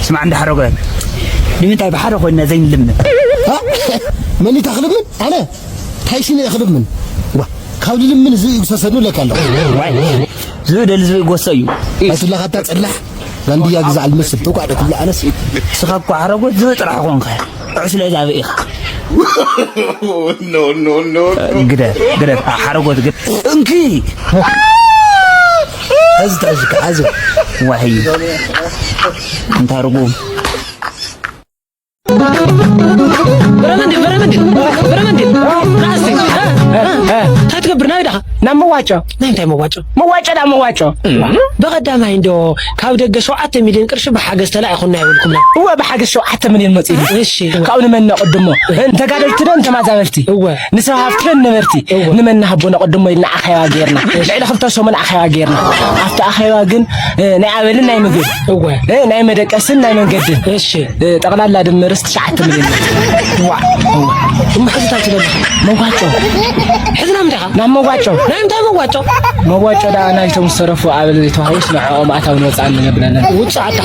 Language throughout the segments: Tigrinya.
ስማዕ እንዳ ሓረጎት፣ ንምንታይ ብሓደ ኮይንና ዘይንልምን? ሃ? መን ኢታ ክልምን? ኣነ? ታይ ሽነ እየ ክልምን? ዋ፣ ካብ ልልምን ዝብኢ ይጉሰሰኒ እብለካ ኣለኹ። ዋይ፣ ዝብኢ ደሊ ዝብኢ ጎሶ እዩ። ኣይትብላኻ እታ ጸላሕ ጋንድያ ግዛዕ ልመስል ተቋዕደ ክብላ ኣነስ። ንስኻ እኮ ሓረጎት ዝብኢ ጥራሕ ኾንካ። ዕስለ ዛብእ ኢኻ። No, no, no, no. ግደፍ፣ ግደፍ፣ ሓረጎት ግደፍ። እንኪ። ሕዚ ተሕዝካ፣ ሕዚ። ዋሂ። እንታ ርጉም። በረመንዲ፣ በረመንዲ፣ በረመንዲ። ናስቲ። እንታይ ትገብር? ናበይ ደኻ? ናብ መዋጮ። ናይ እንታይ መዋጮ? መዋጮ ዳ መዋጮ። በቐዳማይ እንዶ ካብ ደገ ሸውዓተ ሚልዮን ቅርሺ ብሓገዝ ተላኢኹና ይብልኩምና። እወ፣ ብሓገዝ ሸውዓተ ሚልዮን መጺኡ። እሺ። ካብኡ ንመን ነቕድሞ? ንተጋደልቲ ዶ ንተማዛበልቲ? እወ። ንሰብ ሃፍቲ ዶ ንነበርቲ? እወ። ንመን ንሃቦ ነቕድሞ ኢልና ኣኼባ ጌርና። እሺ። ልዕሊ ክልተ ሰሙን ኣኼባ ጌርና። ኣብቲ ኣኼባ ግን፣ እ፣ ናይ ኣበልን ናይ ምግብን፣ እወ። እ፣ ናይ መደቀስን ናይ መንገድን። እሺ። እ፣ ጠቕላላ ድምርስ ትሽዓተ ሚልዮን። ዋ። እሞ ሕዚ እንታይ ትደሊ? መዋጮ። ሕዚ ናብ ምንታይ ኢኻ? ናብ መዋጮ። ናይ እንታይ መዋጮ? መዋጮ ደኣ ናይቶም ዝተረፉ ኣበል ዘይተዋህቡስ ንዕኦም ኣታዊ ንወጻእ ንገብረለን። ውጻእ ኣታ።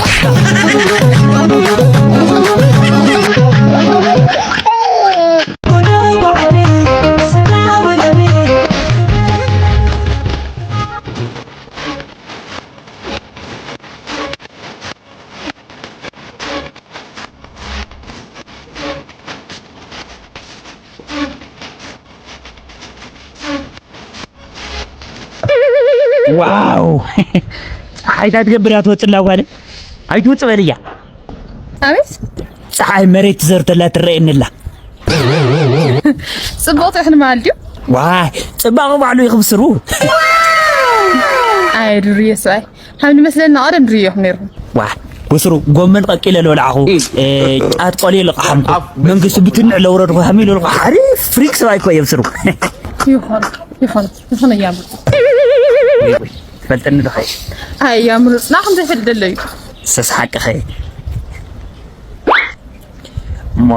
ዋው! ፀሓይ እንታይ ትገብር እያ ትወፅላ ጓለ? ኣይትውፅ በልያ። ኣቤት። ፀሓይ መሬት ትዘርተላ ትረኤንላ። ፅቡቕ ትሕን መዓል ድዩ? ዋይ፣ ፅባቐ ባዕሉ ይኽብስሩ። ኣይ፣ ድሩየ ሰብኣይ። ከም ዝመስለና ቀደም ድሩየኹም ነይርኩም። ዋ፣ ብስሩ ጎመን ቀቂለ ለወላዕኹ፣ እ፣ ጫት ቆልየ ለቃሓምኩ፣ መንግስቲ ብትንዕ ለውረድኹ፣ ሃሚሉ ለኹ፣ ሓሪፍ ፍሪክ ሰብኣይ እኮ እዮም ስሩ። ይኹን፣ ይኹን፣ ይኹን እያምሩ። ትፈልጠኒ ዶ ኸይ? ኣይ፣ እያምሩ፣ ንዓኹም ዘይፈልጥ ደሎ እዩ። ሰስ ሓቅኸ። እሞ፣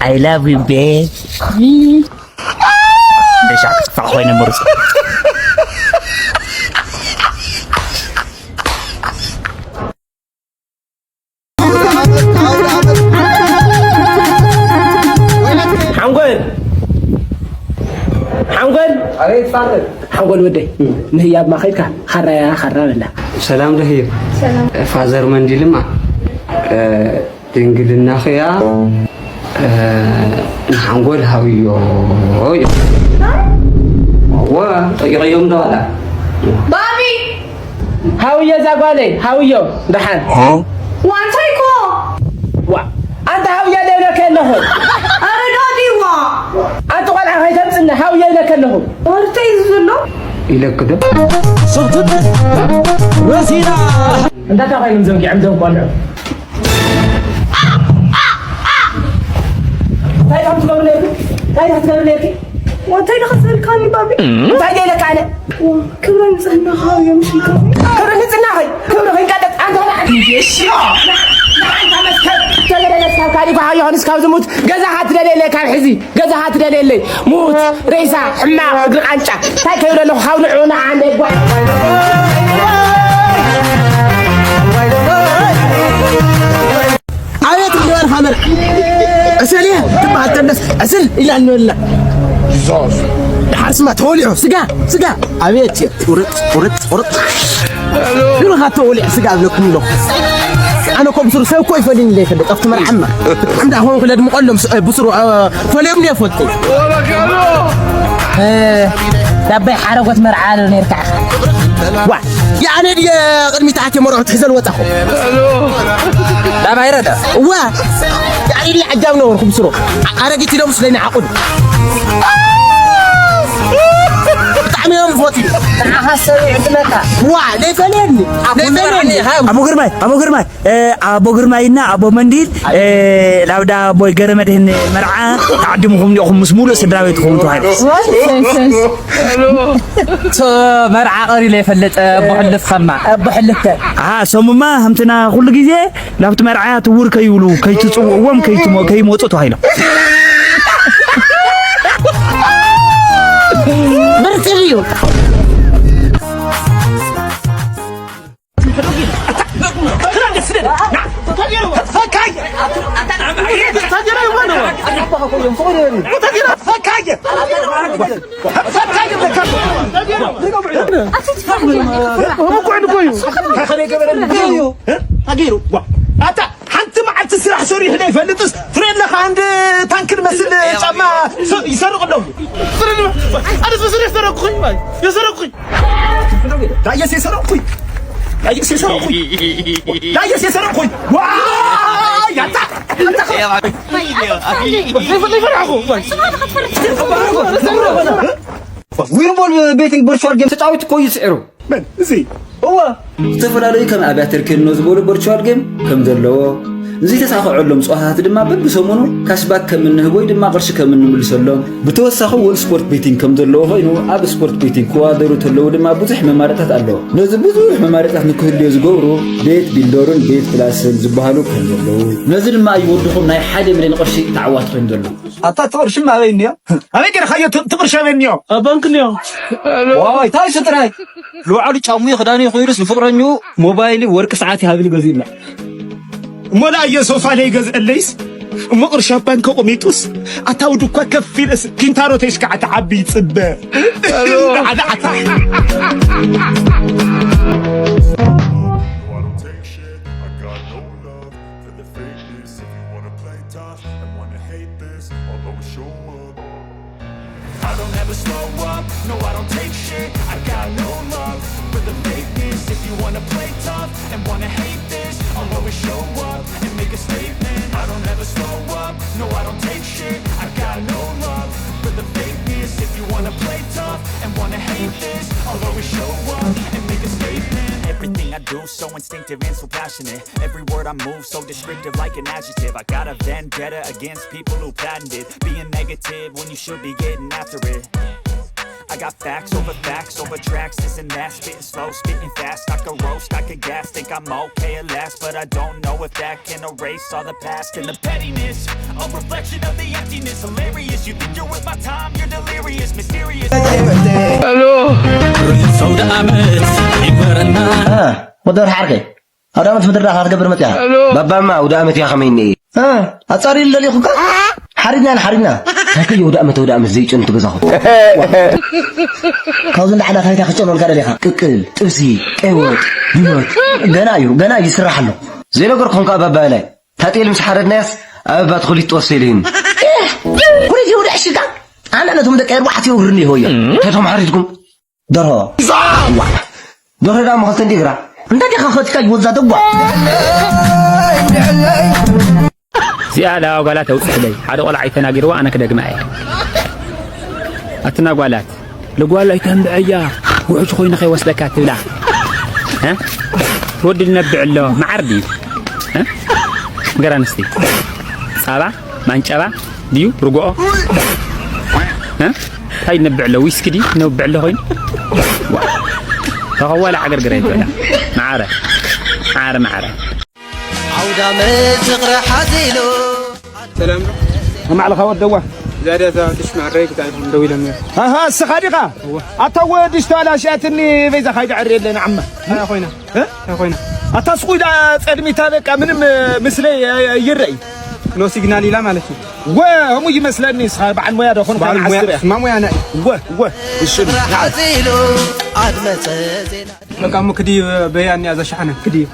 I love you, babe። ሚ። ደሻ ክትፋዕ ኮይነ ምሩፅ። ሓንጎል! ሓንጎል! ኣቤት ፋዘር። ሓንጎል ወደይ፣ ንህያብ ማኸድካ፣ ኻራያ ኻራ በላ። ሰላም ዶ ህይብ? ሰላም። ፋዘር መንዲልማ፣ እ፣ ድንግልናኽያ፣ እ፣ ንሓንጎል ሃውዮ። እወ፣ ጠይቐዮም ዶ ኣላ? ባቢ! ሃውዮ እዛ ጓለይ፣ ሃውዮ፣ ደሓን። ሃ? ዋንታይ ኮ? ዋ፣ ኣንታ ሃውዮ ደብለከ ኣለኹ። ኣረ ዳዲዋ! ኣንቲ ቆልዓ ከይተምፅና፣ ሃውዮ ኢለከ ኣለኹ። ወርተይ ዝብሎ? ኢለክ ዶ? ስኽትት ወሲዳ። እንዳታ ኮይኖም ዘንጊዖም ዘንቋልዑ። እንታይ ኢኻ ትገብር ነይርኪ? እንታይ ኢኻ ትገብር ነይርኪ? እንታይ ኢኻ ዝበልካኒ ባቢ? እንታይ ደይለካ ኣነ? ክብረ ንጽህናኻ እዮም ሽልካ። ክብረ ንጽህናኸይ? ክብሪ ከይንቀጠጥ ኣንተ ሆነ ዓዲ። ንዓይ ካብ መስከር ተገደለት ካብ ካሊፋ ዮሃንስ ካብ ዝሙት ገዛኻ ትደልየለይ ካብ ሕዚ። ገዛኻ ትደልየለይ። ሙት፣ ሬሳ፣ ሕማቕ፣ እግሪ ቃንጫ። እንታይ ከይብሎ ኣለኹ፣ ካብ ንዕኡ ንዓ እንደ ጓል። ኣቤት ግበር ሃመር። ዕስል እየ ትበሃል ተለስ፣ ዕስል ኢላ እንበላ። ድሓር ስማ ተወሊዑ፣ ስጋ፣ ስጋ። ኣቤት፣ ቁርጥ፣ ቁርጥ፣ ቁርጥ። ግን ኻቶ ወሊዕ ስጋ እብለኩም ኣለኹ። ኣነ እኮ ብስሩ ሰብ እኮ ይፈልይኒ ዘይፈልጥ፣ ኣብቲ መርዓማ። ብጣዕሚ ደኣ ኾንኩ ለድምቐሎም ስ-፣ ብስሩ፣ እ፣ ፈልዮም ድየ ፈልጡ? እ፣ ዳባይ ሓረጎት መርዓ ኣሎ ነይርካ ኢኻ። ዋ፣ የኣነ ድየ ቅድሚት ኣትየ መርዑ ትሕዘ ልወጣኹ? ዳባይ ረዳ። እዋ፣ የኣነ ድየ ዓጃብ ነበርኩ ብስሩ። ኣረጊት ኢሎም ስለኒ ዓቑድ። ብጣዕሚ እዮም ዝፈትዩ። ንዓኻ ሰብ ይዕድመካ። ዋ፣ ዘይፈለየኒ። ዘይፈለየኒ። ኣቦ ግርማይ፣ ኣቦ ግርማይ፣ እ፣ ኣቦ ግርማይና ኣቦ መንዲል፣ እ፣ ላብዳ ኣቦይ ገረመድህን መርዓ ተዓዲምኹም ዲኹም ምስ ሙሉእ ስድራ ቤትኹም ተባሂሉ። ሶ መርዓ ቀሪለ የፈለጠ ኣቦ ሕልፍ ኸማ። ኣቦ ሕልፍ ከ? አ፣ ሶምማ፣ ከምትና ኩሉ ግዜ ናብቲ መርዓያ ትውር ከይብሉ፣ ከይትጽውዕዎም፣ ከይትሞ-፣ ከይመጹ ተባሂሎም። ብርትዕ እዩ። ፈካየ ፈካየ ፈካየ ፈካየ ኣታ ሓንቲ መዓልቲ ስራሕ ሰሪሑ ዘይፈልጥስ ትሬለካ አንድ ታንክን መስል ጫማ ይሰርቕ ኣለዉ። ኣነስ መስል የሰረቅኩኝ ማለት የሰረቅኩኝ ዳየስ የሰረቅኩኝ ዳየስ የሰረቅኩኝ ዳየስ የሰረቅኩኝ ዋ ያታ ይፈራኹ ዊንቦል ቤቲንግ ቨርቹዋል ጌም ተጫዊት እኮ እዩ ስዕሩ። መን እዚ? እወ። ዝተፈላለዩ ከም ኣብያተር ኬኖ ዝበሉ ቨርቹዋል ጌም ከም ዘለዎ፣ ንዘይተሳኽዐሎም ፀዋታታት ድማ በብሰሙኑ ካሽባክ ከም እንህብ ወይ ድማ ቅርሺ ከም እንምልሰሎም፣ ብተወሳኺ እውን ስፖርት ቤቲንግ ከም ዘለዎ ኮይኑ ኣብ ስፖርት ቤቲንግ ክዋደሩ ተለዉ ድማ ብዙሕ መማረፅታት ኣለዎ። ነዚ ብዙሕ መማረፅታት ንክህልዮ ዝገብሩ ቤት ቢልደሩን ቤት ፕላስን ዝበሃሉ ከም ዘለዉ፣ ነዚ ድማ እዩ ወድኹም ናይ ሓደ ሚልዮን ቅርሺ ተዓዋቲ ኮይኑ ዘሎ። ኣታ እቲ ቅርሺ ኣበይ እኒኦ? ኣበይ ገርካዮ እቲ ቅርሺ ኣበይ እኒኦ? ኣብ ባንክ እኒኦ። ዋይ ታይ ስጥራይ ልውዓሉ ጫሙየ ክዳኑ ይኽይዱስ ንፍቕረኝኡ ሞባይል ወርቂ ሰዓት ይሃብኒ ገዚእላ። እሞ ንኣየ ሶፋ ለይገዝአለይስ እሞ ቅርሺ ኣብ ባንክ ኣቐሚጡስ ኣታ ውድ እኳ ከፍ ኢለስ ኪንታሮተይስ ከዓ ተዓቢ ይፅበ ዓዳዓታ If you wanna play tough and wanna hate this, I'll always show up. I don't ever slow up, no, I don't take shit. I got no love for the fakeness. If you wanna play tough and wanna hate this, I'll always show up and make a statement. I don't ever slow up, no, I don't take shit. I got no love for the fakeness. If you wanna play tough and wanna hate this, I'll always show up and make a statement. Everything I do so instinctive and so passionate. Every word I move so descriptive like an adjective. I got a vendetta against people who patented being negative when you should be getting after it. I got facts over facts over tracks, this and that. Spitting slow, spitting fast. I could roast, I could gas. Think I'm okay at last, but I don't know if that can erase all the past and the pettiness. A reflection of the emptiness. Hilarious, you think you're worth my time, you're delirious, mysterious. Hello. ሰው ደኣመት ይበረና ወደር ሓርከይ ኣውዳመት ምድርዳ ክትገብር መፅያ ባባማ ኣውዳመት እያ ከመይ እኒኢ ኣፃሪ ደሊኹካ ሓሪድና ንሓሪድና ታይከ የውዳእመት ኣውዳእመት ዘይጨኑ ትገዛኹ ካብዚ ንላዕላ ታይታ ክጨኖልካ ደሊኻ ቅቅል ጥብሲ ቀይወጥ ድኖት ገና እዩ ገና ይስራሕ ኣሎ ዘይነገርኩም ከዓ ባባላይ ታጤል ምስ ሓረድናያስ ኣበባ ትኽሊት ጥወስ ኢልህን ኩሪት የውዳ ዕሽካ ኣነ ነቶም ደቂ ኣርባዕተ የውርኒ ይሆዮ ተቶም ሓሪድኩም ደርሆ ዋ ደርሆ ዳ መኸልተ እንዲግራ እንዳ ዲኻ ኸትካ ይወዛ ደጓ እዚኣ ላዋ ጓላ ተውፅሕለይ ሓደ ቆልዓ ኣይተናጊርዋ ኣነ ክደግማ እየ ኣትና ጓላት ለጓል ኣይተንብዐያ ውሕጅ ኮይኑ ከይወስደካ ትብላ እ? ትወዲ ልነብዕ ኣሎ መዓር ድዩ እ? ምገር ኣንስቲ ፃባ ማንጨባ ድዩ ርጎኦ እ? እንታይ ነብዕ ኣሎ ዊስኪ ድዩ ነብዕ ኣሎ ኮይኑ ዋ። ተኸዋለ ዓገርግረ ይበላ መዓረ መዓረ መዓረ ኣውዳመት ፍቕሪ ሓዚሉ ሰላም ማዕልኻ ወደዋ ዛድያ እዛ ድሽ መዕረይ ክታይኹም ደው ኢሎም ነይሩ ሃሃ እስኻ ዲኻ ኣታ ወድሽ ተባላሽያትኒ በይዛ ካይዳ ዕሪ የለን ዓማ ኣያ ኮይና እ? ኣያ ኮይና ኣታ ስቑ ኢላ ጸልሚታ በቃ ምንም ምስለ ይረይ ኖ ሲግናል ኢላ ማለት እዩ ወ እሙ ይመስለኒ እስኻ በዓል ሞያ ዶ ኾንካ በዓል ሞያ ዓስር እያ ስማ ሞያ ናይ ወ ወ እሺ ሓዚሉ ኣድመፀ ዜና በቃ እሞ ክድይብ በያ እኒያ እዛ ሸሓነ ክድይብ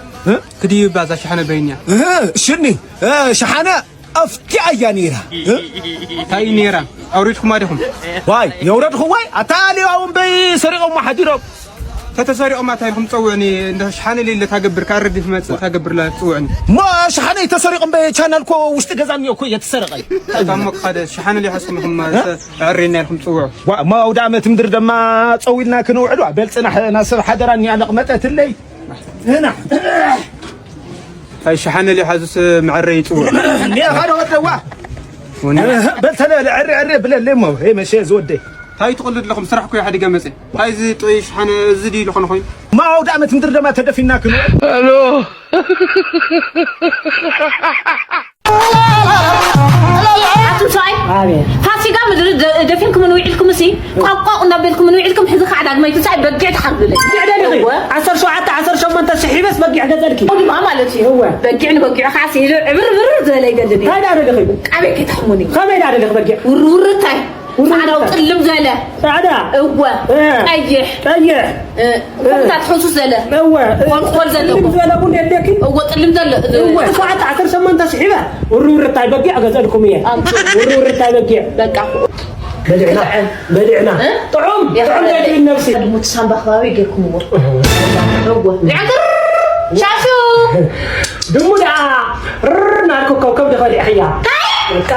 ክድይብ እዛ ሸሓነ በይኒያ እህ፣ ሽኒ እህ፣ ሸሓነ ኣፍቲኣ እያ ነይራ እህ? እንታይ እዩ ነይራ ኣውሪድኩማ ዲኹም ዋይ የውረድኹ ዋይ ኣታ ሌዋውን በይ ሰሪቖሞ ሓዲሮም ተተሰሪቖም ኣታ ኢልኩም ፀውዕኒ እንደ ሸሓነ ሌለ ታገብር ካረዲ ትመፅእ ታገብር ላ ትፅውዕኒ ሞ ሸሓነ ተሰሪቖም በይ ቻናል ኮ ውሽጢ ገዛ እኒኦ ኮ እየ ተሰረቐ ታሞ ክኻደ ሸሓነ ሊሓስኩም ኢኹም ኣዕሬና ኢልኩም ፅውዑ ዋ፣ ሞ ኣውደ ዓመት ምድር ደማ ፀዊልና ክንውዕል ዋ በል ፅናሕ ናሰብ ሓደራ እኒኣ ለቕመጠትለይ ፅናሕ ታይ ሸሓነ ሊሓዙስ መዕረ ይፅውዑ እኒኣ ኻደ ወደዋ በል ተለ ዕሪ ዕሪ ብለለይ ሞ ሄ መሸ ዝወደይ ታይ ትቕልድ ኣለኹም ስራሕ ኮ ሓዲገ መፀ ታይ እዚ ጥይ ሸሓነ እዚ ድዩ ዝኾነ ኮይኑ ማ ኣውደ ዓመት ምድር ደማ ተደፊና ክንውዕል ኣቱም ሰብኣይ ፋሲጋ ምድሪ ደፊንኩምን ውዒልኩም እሲ፣ ቋቋቕ እናበልኩምን ውዒልኩም፣ ሕዚ ከዓ ዳግማይ ትንሳኤ በጊዕ ትሓርዱለይ። በጊዕ ደሊኺ? እወ። ዓሰርተ ሸውዓተ፣ ዓሰርተ ሸሞንተ ስሒበስ በጊዕ ገጸልኪ። እው ድማ ማለት እዩ። እወ። በጊዕ ንበጊዑ ከዓ ስኢሉ ዕብርብር ዝበለ ይገድል እዩ። እንታይ ደኣ ደሊኺ? ቃበይ ከይትሕሙኒ። ከመይ ደኣ ደሊኺ በጊዕ? ውርውር እንታይ? ውርውር ጻዕዳው እንታይ? ጥልም ዝበለ። ጻዕዳ? እወ። እ። ቀይሕ። ቀይሕ? እ፣ እ። ኮምታት ሕሱስ ዘለ። እወ። ኮልኮል ዘለዎ። ጥልም ዝበለ ቡን የድልየኪ? እወ፣ ጥልም ዘለ። እወ፣ ሰዓት ዓሰርተ ሸሞንተ ስሒበ ውርውር እንታይ በጊዕ ገጸልኩም እየ። ኣምጽእ። ውርውር እንታይ በጊዕ። በቃ። በሊዕና፣ በሊዕና። እ? ጥዑም፣ ጥዑም የኽበደለይ። በሊዕ ነብሲ። ድሙ ሳምባ ከባቢ ጌርኩምዎ። እወ። ይዕግር! ሻሹ! ድሙ ደኣ ርር እናልኩ ከብዲ ከሊዕኽያ። በቃ።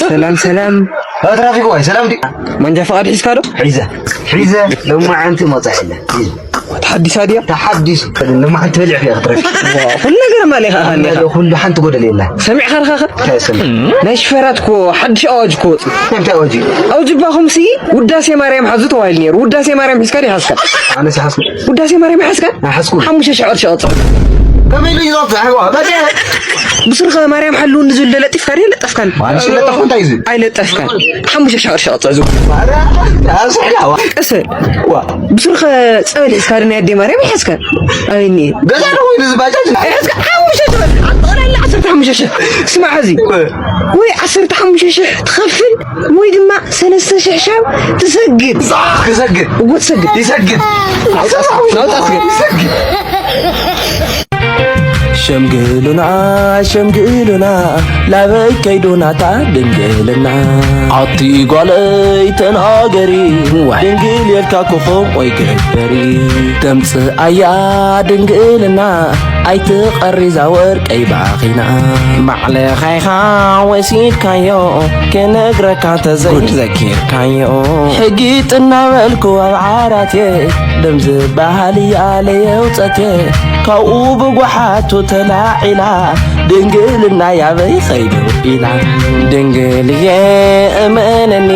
ሰላም ሰላም። እ፣ ትራፊክ ዋይ፣ ሰላም ድዩ? መንጃ ፍቓድ ሒዝካ ዶ? ሒዘ፣ ሒዘ፣ ሎማዓንቲ መጻ የለ። ሒዘ። ተሓዲሳ ድያ? ተሓዲሱ። ሎማዓንቲ በሊዕ እያ ክትረፊ። ዋ፣ ኩሉ ነገር ማለ ኢኻ ሃኒ ኢኻ። ኩሉ ሓንቲ ጎደል የላ። ሰሚዕካ ርኻ ኸ? እንታይ ሰሚዕ? ናይ ሽፈራት እኮ ሓድሽ ኣዋጅ እኮ ወፂኡ። እንታይ ኣዋጅ እዩ? ኣብ ጅባኹም ሲ ውዳሴ ማርያም ሓዙ ተባሂሉ ነይሩ። ውዳሴ ማርያም ሒዝካ ዲኻ ሓዝካ? ኣነ ሲ ሓዝኩ። ውዳሴ ማርያም ሓዝካ? ኣይሓዝኩን። ሓሙሽተ ሺሕ ቅርሺ ቅፅዕ። ከመይ ኢሉ እዩ ዝቕፅዕ? ኣይዋ፣ በቃ። ብስርኸ ማርያም ሓልውኒ ዝብል ዶ ለጢፍካ ድየ? ለጠፍካን? ኣነ ሲ ለጠፍኩ እንታይ እዩ ዝብል? ኣይለጠፍካን። ሓሙሽተ ሺሕ ቅርሺ ቅፅዕ ዝብል። ኧረ፣ ኣብ ስሕላ፣ ዋ። ቅሰ። ዋ። ብስርኸ ጸበል ሒዝካ ዶ ናይ ኣደይ ማርያም ይሓዝካን? ኣበይ እኒኤ? ገዛ ዶ ኮይኑ እዚ ባጃጅ? ይሓዝካ ሓሙሽተ ሺሕ። ኣጠቓላላ ዓሰርተ ሓሙሽተ ሺሕ። ስማዕ ሕዚ። እ። ወይ ዓሰርተ ሓሙሽተ ሺሕ ትኸፍል ወይ ድማ ሰለስተ ሽሕ ሻብ ትሰግድ። ክሰግድ። እወ ትሰግድ። ይሰግድ። ናውጣ፣ ናውጣ ትሰግድ። ይሰግድ። ሸምግሉና፣ ሸምግሉና፣ ላበይ ከይዱ ናታ ድንግልና? ኣቲ ጓለይ ተናገሪ፣ ድንግል የልካ ክኹም ወይ ግበሪ። ተምጽእ ኣያ ድንግልና፣ ኣይትቐሪ ዛ ወርቀይ ባኺና። ማዕለኻ ኢኻ ወሲድካዮ፣ ክነግረካ ተዘይዘኪርካዮ። ሕጊጥ እናበልኩ ኣብ ዓራትየ፣ ደም ዝበሃል እያ ለየውጸትየ። ካብኡ ብጓሓቱ ተላዒላ፣ ድንግልና ያበይ ኸይዱ ኢላ። ድንግልየ እመነኒ፣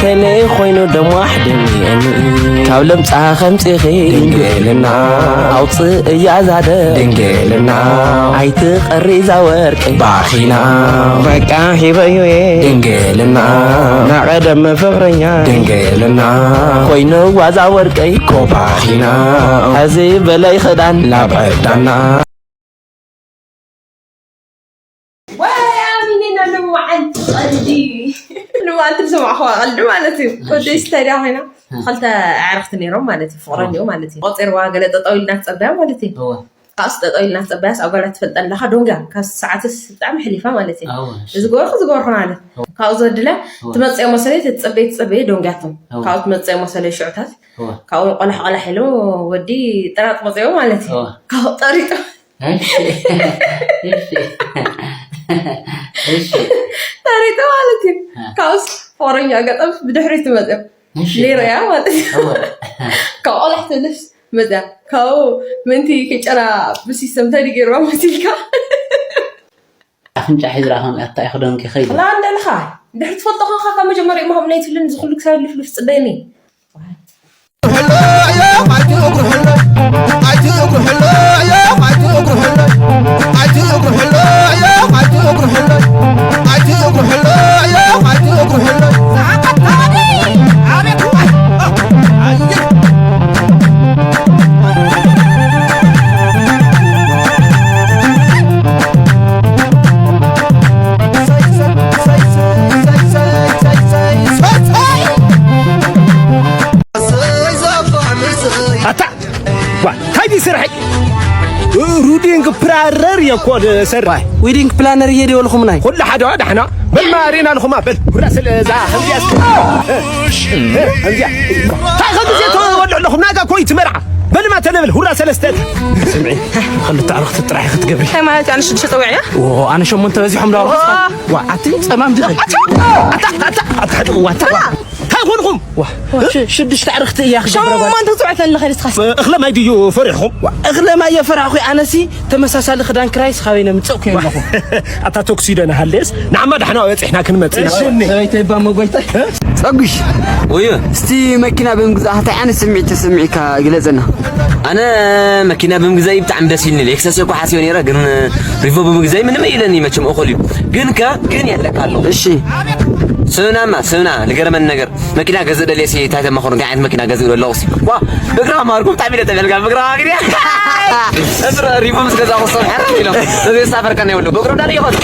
ተለይ ኾይኑ ደም ዋሕዲ እኒአኒ። ካብ ለምጻ ከምጺኺ ድንግልና፣ ኣውጽእ እያ ዛደ ድንግልና። ኣይትቐሪ ዛ ወርቂ ባኺና። በቃ ሂበዮ እየ ድንግልና፣ ናቐደም ፍቕረኛ ድንግልና። ኮይንዋ ዛ ወርቀይ ኮባኺና። ሕዚ በለይ ኽዳን ናብ ዕዳና። ወይ ኣሚኔና ንመዓልቲ ቀልዲ። ንመዓልቲ ዝሰማዕኽዋ ቀልዲ ማለት እዩ። ወደይ ስታድያ ኮይና፣ ክልተ ኣዕርኽቲ ነይሮም ማለት እዩ፣ ፍቕረኛኡ ማለት እዩ። ቆጺርዋ ገለ ጠጠው ኢልና ትጸበያ ማለት እዩ። እወ። ካብስ ጠጠው ኢልና ትጸበያስ፣ ኣብ ጓላት ትፈልጠን ኣለኻ፣ ዶንጋ፣ ካብ ሰዓትስ ብጣዕሚ ሕሊፋ ማለት እዩ። እወ፣ እሺ። እዚ ገበርኩ፣ እዚ ገበርኩ ማለት። እወ። ካብኡ ዝበድለ፣ እወ። ትመጽኦ መሰለይ፣ ትጸበይ፣ ትጸበይ፣ ዶንጋቶም። እወ። ካብኡ ትመጽኦ መሰለይ ሽዑታት፣ እወ። ካብኡ ቆላሕ ቆላሕ ኢሉ ወዲ ጥራጥ መጽኦ ማለት እዩ። እወ። ካብኡ ጠሪጡ። እሺ። እሺ። እሺ። ተሪጡ ማለት እዩ። እ። ካብኡስ ወረኛ ገጠም ብድሕሪት ትመጽእ። እሺ። ሌሮያ ማለት እዩ። እወ። ካብ ቆላሕ ትንሽ መጽያ። ካብኡ ምንቲ ክጨራ ብሲስተም ተዲ ገይርዋ መሲልካ። ኣፍንጫ ሒዝራ ከም ኣታ ይኽደንኪ ኸይዱ። ላ እንደልኻ። ድሕሪ ትፈልጦ ኸኻ ካብ መጀመሪያ እሞ ከምኡ ኣይትብልን፣ እዚ ኩሉ ክሳብ ልፍልፍ ጽበየኒ። ኣታ ዋ፣ እንታይ ድዩ ስርሐይ? ሩዲንግ ፕላነር እየ እኮ ዝሰርሕ። ዋይ፣ ዊዲንግ ፕላነር እየ ድበልኹምናይ? ኩሉ ሓደ ዋ፣ ዳሕና። በል ማሪና ኣለኹማ፣ በል። ሁራ ስለ እዛ፣ ከምዚኣ እስኪ። እ፣ እ፣ ከምዚኣ። እንታይ ከምዚ ተወልዑ ኣለኹም? ናጋ እኮ እዩ እቲ መርዓ። በልማ ተለብል፣ ሁራ ሰለስተ። ስምዒ፣ ክልተ ኣዕርኽቲ ጥራሕ ክትገብሪ። እንታይ ማለት እዩ? ኣነ ሽዱሽተ ጸዊዐ እያ? ኦ፣ ኣነ ሸሞንተ በዚሖም ዶ ኣዕርኽቲ? ኦ። ዋ፣ ኣቲ ጸማም ዲኺ? ኣታ፣ ኣታ፣ ኣታ፣ ኣታ፣ ኣታ፣ ዋ፣ ኣታ፣ ዋ። ኣይኮንኹም። ዋ፣ ዋ፣ ሽ-፣ ሽዱሽተ ኣዕርኽቲ እያ ክገብረ ጓል። ሸሞንተ ትጽውዕ ተለኻ ንስኻስ? እኽለ ማይ ድዩ ፈሪሕኹም? ዋ፣ እኽለ ማይ የፈራሕኹ ኣነሲ ተመሳሳሊ ክዳን ክራይስ ካበይ ነምጽእ እኮ ኣለኹ። ኣታ ቶክሲዶ ንሃልስ ንዓማ ዳሕና በጺሕና ክንመጽእ ኢና። እሺ፣ እኒ። ሰበይተይ እባ መጎይታይ። ጸጉሽ። ወዮ። እስቲ መኪና ብምግዛእካ እንታይ ዓይነት ስምዒት ተሰሚዕካ ግለጸና። ኣነ መኪና ብምግዛይ ብጣዕሚ ደስ ኢልኒ። ሌክሰስ እኮ ሓስዮ ነይረ፣ ግን ሪቮ ብምግዛይ ምንም ኢለኒ መቸም እኹል እዩ። ግን ከ ግን የለካ ኣሎ። እሺ። ስምናማ ስምና ልገርመን ነገር መኪና ገዝእ ደልየ ሲ እንታይ ተማኽሩ እንታይ ዓይነት መኪና ገዝእ ደለኹ ሲ። ዋ ብግራ ማርኩም ብጣዕሚ ኢለ ተበልካ ብግራ ማግሪ። እብረ ሪፎ ምስ ገዛኹ ሰብ ሓር ኢሎም። እዚ ሳፈር ከነ ይብሉ ብግራ ዳር ይኾን።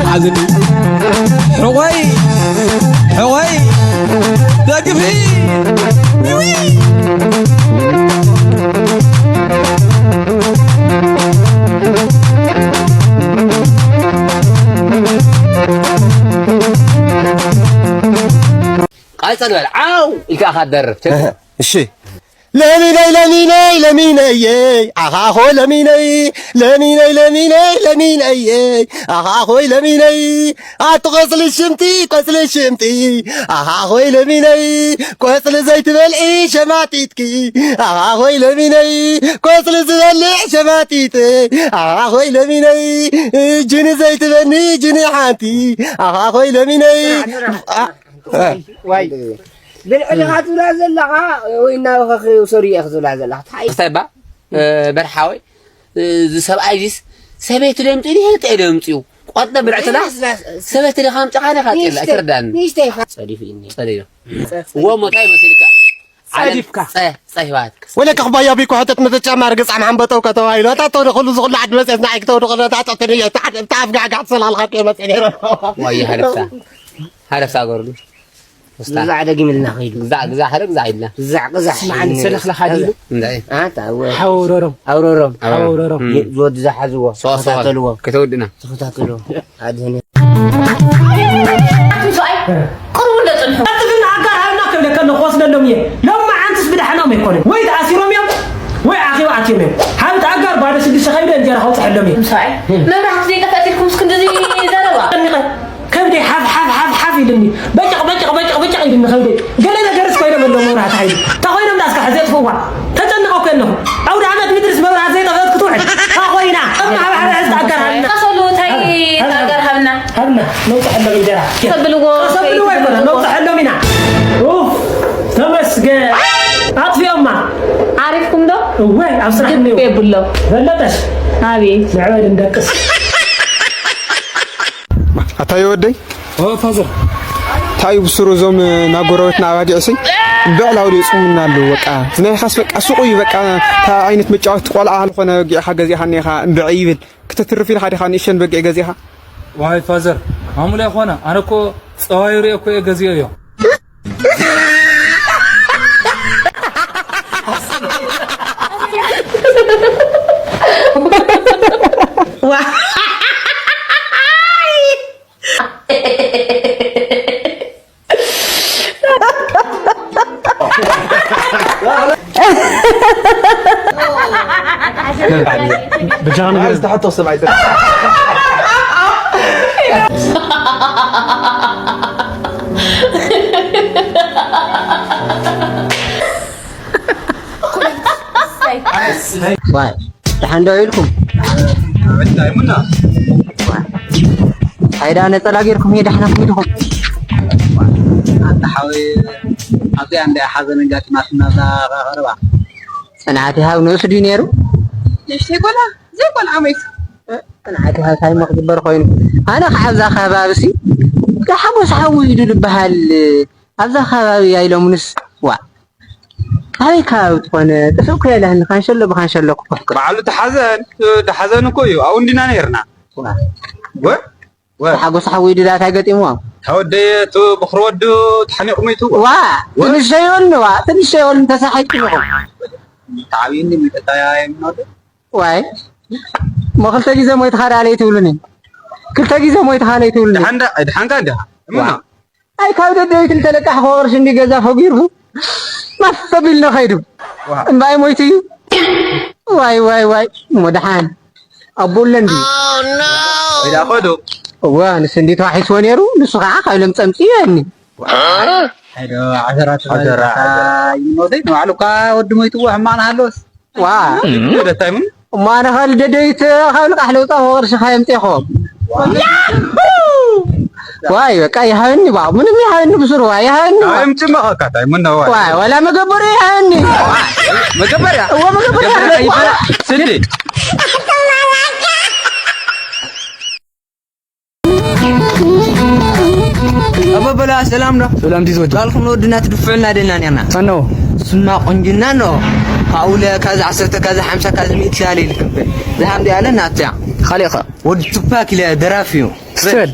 ሓዘኒ ሕቆይ ሕቆይ ደግፊ። ቃይ ጸግበል ዓው ኢልካ ኢኻ ትደርፍ። ቸክ። እሺ። ለሚነይ ለሚነይ ለሚነየይ ኣኻኾ ለሚነይ ለሚነይ ለሚነይ ለሚነየይ ኣኻኾይ ለሚነይ ኣቲ ቆጽሊ ሽምጢ ቆጽሊ ሽምጢ ኣኻኾይ ለሚነይ ቆጽሊ ዘይትበልዒ ሸማጢጥኪ ኣኻኾይ ለሚነይ ቆጽሊ ዝበልዕ ሸማጢጥ ኣኻኾይ ለሚነይ ጅኒ ዘይትበኒ ጅኒ ሓንቲ ኣኻኾይ ለሚነይ። ዋይ ብልዕልኻ ትብላ ዘለኻ ወይ እናበኸኺ ውሰዱ እየ ክትብላ ዘለኻ እንታይ? እስታይ ባ በርሓወይ እዚ ሰብኣይ ዚስ ሰበይቲ ደምፂኡ ድየ እንታይ ደምፂኡ ቆጠ ብልዕትና ሰበይቲ ዲኻ ምፅኻ ዲኻ ፅላ ኣይትርዳኒ። ንእሽተይ ጸዲፉ እኒ ጸዲፉ። እዎ ሞታይ መሲልካ ጸዲፍካ። ጸ ጸ ህይወትካ ወለካ ኩባያ ቢኮ ሕተት ምትጫማር ገጻም ሓንበጠው ከተባሂሉ ኣታ ተወደ ኩሉ ዝኹሉ ዓዲ መጽኤት ንዓይ ክተወደ ኩሉ ኣታ ጸተኒ ኣፍ ጋጋ ትሰላልካ ከመጽእ ነይሩ። ዋይ ሃረፍታ ሃረፍታ ገርሉ። ግዛዕ ደጊምልና ኸይዱ። ግዛዕ ግዛዕ ሓደ ግዛዕ ኢልና። ግዛዕ ግዛዕ ስማዕ፣ ሰለኽለኻ ድዩ? እንታይ? ኣታ፣ እወ። ሓወረሮም። ኣውረሮም። ኣውረሮም። የ-፣ ዝወዲ ዝሓዝዎ። ሰዋ፣ ሰዋ። ተኸታተልዎ። ከተወድና። ተኸታተልዎ። ኣድህነ። ኣቱም ሰብኣይ፣ ቅርቡ እንደ ጽንሑ። ኣቲ ግን ኣጋር ሃብና ክብለካ ኣለኹ፣ ክወስደሎም እየ። ሎም መዓንትስ ብደሓኖም ኣይኮነን። ወይ ተኣሲሮም እዮም፣ ወይ ዓኺባ ኣትዮም እዮም። ሃብቲ ኣጋር ባዶ ሽዱሽተ ከይደ እንጀራ ከውፅሐሎም እየ። ኣቱም ሰብኣይ፣ መብራህቲ ዘይጠፍአት ኢልኩም እስክንድዚ ዘረባ። ከብደይ ሓፍ ሓፍ ሓፍ ሓፍ ኢልኒ። በጨቕ በጨቕ በጨቕ በጨቕ ኢልኒ ከብደይ። ገለ ነገርስ ኮይኖም ኣለዉ መብራህቲ ሓይሊ። እንታይ ኮይኖም ዳስካ ሕዚ የጥፍእዋ። ተጨንቐ እኮ ኣለኹ። ኣውደ ዓመት ምድርስ መብራህቲ ዘይጠፍአት ክትውዕል። እንታይ ኮይና? እማ ሓደ ሓደ ሕዚ ተኣጋር ሃብና። ቀሰሉ እንታይ ተኣጋር ሃብና? ሃብና። ነውፅሐሎም እንጀራ። ተብልዎ ተሰብልዎ ኣይኮነ። ነውፅሐሎም ኢና። ኡፍ። ተመስገን። ኣጥፊኦማ። ዓሪፍኩም ዶ? እወ፣ ኣብ ስራሕ ግብ እኒኦ። የብሎ። በለጠሽ። ኣቤት። ንዕበል እንደቅስ። ኣታዮ ወደይ? ኦ፣ ፋዘር። እንታይ እዩ ብስሩ እዞም ናብ ጎረቤትና ኣባጊዕሲ ብዕላው ይጽሙና ኣለዉ። በቃ፣ ዝናይ ኻስ በቃ፣ ሱቕ እዩ በቃ፣ እንታይ ዓይነት መጫወቲ ቆልዓ ዝኾነ በጊዕኻ ገዚእኻኒ ኢኻ፣ እምብዒ ይብል። ክተትርፍ ኢልካ ዲኻ ንእሸን በጊዕ ገዚእኻ? ዋይ ፋዘር፣ ማሙላ ይኾነ፣ ኣነ እኮ ጸዋይሩ እኮ እየ ገዚኦ እዮ። ብጃኻ ነገር ዝተሓቶ ሰብ ኣይተ ዋይ፣ ደሓን ዶ ኢልኩም? ኣይዳ ነጸላ ጌርኩም እየ ዳሕና ክኢልኹም። ኣንታ ሓወይ፣ ኣብዚኣ እንዳ ሓዘን ኣጋጢማትና እዛ ቀረባ። ጽንዓት ይሃብ ንኡስ ድዩ ነይሩ? ንእሽተይ ቆልዓ፣ ዘይቆልዓ መይቱ። ጽንዓት ይሃብ እንታይ እሞ ክግበር ኮይኑ? ኣነ ከዓ ኣብዛ ከባቢ ሲ፣ እታ ሓጎስ ሓዊ እዩ ድበሃል። ኣብዛ ከባቢ ኣይሎምንስ፣ ዋ። ኣበይ ከባቢ ትኾነ? ጥፍእ እኮ የለህን፣ ካንሸሎ ብካንሸሎ ክኩሕኩሕ። በዓሉ ተሓዘን፣ ተሓዘን እኮ እዩ። ኣብኡ እንዲና ነይርና። ዋ። ወ? ወ? ሓጎስ ሓዊ ድዳ እንታይ ገጢምዎ? ተወደየ፣ እቲ በኽሪ ወዱ ተሓኒቑ መይቱ። ዋ፣ ወ? ትንሽ ዘይበልኒ፣ ዋ፣ ትንሽ ዘይበልኒ ተሳሒትኩም ኢኹም። ተዓብዩኒ፣ መይጠጣያ የምኖዶ። ዋይ፣ እሞ ክልተ ግዜ ሞይትኻ ደኣ ለይትብሉኒ። ክልተ ግዜ ሞይትኻ ለይትብሉኒ። ደሓን ዳ-፣ ደሓንካ እንዲኻ። እምና። ዋ። ኣይ፣ ካብ ደደቢት እንተለቃሕኹ ቅርሺ እንዲ ገዛ ፈጊርኩ፣ ማፍ ኣቢልና ኸይዱ። ዋ። እምበኣይ ሞይቱ እዩ። ዋይ፣ ዋይ፣ ዋይ። እሞ ደሓን። ኣቦ ለንዲ። ወይ ደኣ ኸዱ። እወ፣ ንስ እንዲ ተዋሒስዎ ነይሩ፣ ንሱ ኸዓ ካብ ለምጸምጽ ይበኒ። ሄዶ፣ ዓዘራ ትበል፣ ዓዘራ፣ ዓዘራ። ይሞተይ፣ ንባዕሉ እኳ ወዲ ሞይትዎ ሕማቕ ንሃለወስ። ዋ። እም። ደታይ ምን? እሞ ኣነ ኸል ደደይት ካብ ልቃሕ ለውጣ ቅርሺ ኸየምጤኹ። ዋይ፣ በቃ ይሃበኒ ባ፣ ምንም ይሃበኒ ብስሩ፣ ዋይ፣ ይሃበኒ ባ። ኣይምጭመኸካ፣ ታይ ምን ነው? ዋይ፣ ወላ መገበሪ ይሃበኒ። መገበርያ? እወ፣ መገበርያ። መገበርያ ይበላ። ስንዲ? ኣበበላ፣ ሰላም ዶ? ሰላም ዲዝ ወዲ። ጓልኩም ንወድና ትድፍዕልና ደልና ኔርና። ፈነው። እሱማ ቆንጅና ነው። ካብኡ ለ-፣ ካዚ ዓሰርተ፣ ካዚ ሓምሳ፣ ካዚ ሚእቲ ያለ ይልክበ። ዝሃም ዲያለ ናትያ። ካሊእ ኸ? ወዲ ቱፓክ ኢለ ደራፊ እዩ። ትበል።